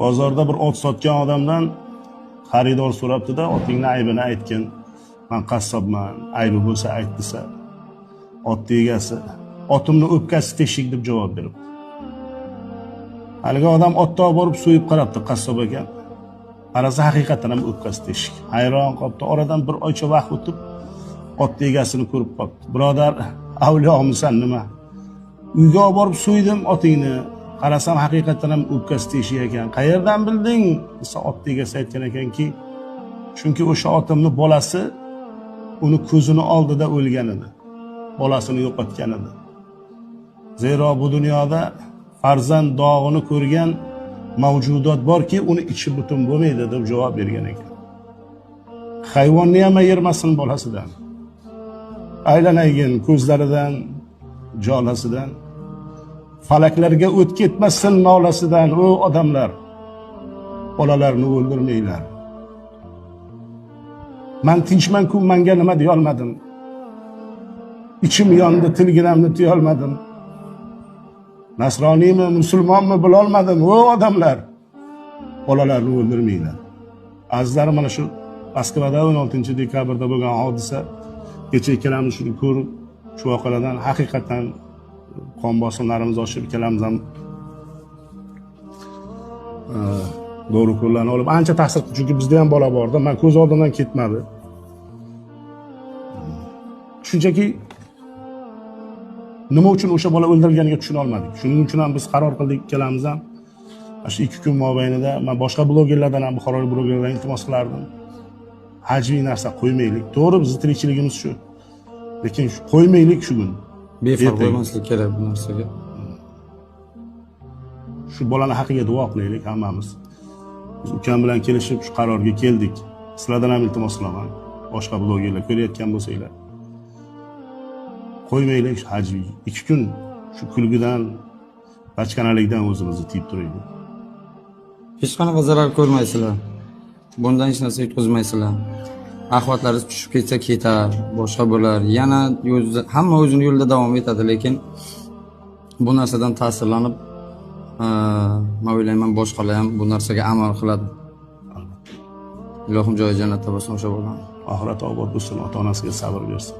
Bozorda bir ot sotgan odamdan xaridor so'rabdi-da, otingni aybini aytgin. Man qassobman, aybi bo'lsa ayt desa, otni egasi otimni o'pkasi teshik deb javob beribdi. Haligi odam otni olib borib so'yib qarabdi, qassob ekan. Qarasa haqiqatan ham o'pkasi teshik. Hayron qolibdi. Oradan bir oycha vaqt o'tib otni egasini ko'rib qolibdi. Birodar, avliyomisan nima? Uyga olib borib so'ydim otingni. Qarasam haqiqatan ham o'pkasi teshik ekan. Qayerdan bilding? Desa otni egasi aytgan ekanki, chunki o'sha otimni bolasi uni ko'zini oldida o'lgan edi. Bolasini yo'qotgan edi. Zero bu dunyoda farzand dog'ini ko'rgan mavjudot borki, uni ichi butun bo'lmaydi deb javob bergan ekan. Hayvonni ham ayirmasin bolasidan. Aylanaygin ko'zlaridan, jolasidan. Falaklarga o't ketmasin nolasidan, o odamlar. Bolalarni o'ldirmanglar. Man tinchman-ku, manga nima deya olmadim. Ichim yondi, tilginamni tiyolmadim. Nasroniymi, musulmonmi bilolmadim. O odamlar. Bolalarni o'ldirmanglar. Azizlarim, mana shu Moskvada 16 dekabrda bo'lgan hodisa, kecha ikkalamiz shuni ko'rib, shu voqealardan haqiqatan qon bosimlarimiz oshib, ikkalamiz ham dori ukollarni olib ancha ta'sir qildi, chunki bizda ham bola borda, man ko'z oldimdan ketmadi. Shunchaki nima uchun o'sha bola o'ldirilganiga tushuna olmadik. Shuning uchun ham biz qaror qildik ikkalamiz ham. Mana shu 2 kun mobaynida man boshqa blogerlardan ham, buxorolik blogerlardan iltimos qilardim. Hajviy narsa qo'ymaylik. To'g'ri, bizni tirikchiligimiz shu. Lekin qo'ymaylik shu kun. Befarq Ertaga. bo'lmaslik kerak bu narsaga. Shu bolani haqqiga duo qilaylik hammamiz. Biz ukam bilan kelishib shu qarorga keldik. Sizlardan ham iltimos qilaman. Boshqa blogerlar ko'rayotgan bo'lsanglar. Qo'ymaylik shu hajviy. 2 kun shu kulgidan, bachkanalikdan o'zimizni tiyib turaylik. Hech qanaqa zarar ko'rmaysizlar. Bundan hech narsa yutqizmaysizlar. Axlatlaringiz tushib ketsa ketar, boshqa bo'lar. Yana o'zi, hamma o'zini yo'lida davom etadi, lekin bu narsadan ta'sirlanib, man o'ylayman boshqalar ham bu narsaga amal qiladi. Albatta. Ilohim joyi jannatda bo'lsin o'sha bolani. Oxirat obod bo'lsin, ota-onasiga sabr bersin.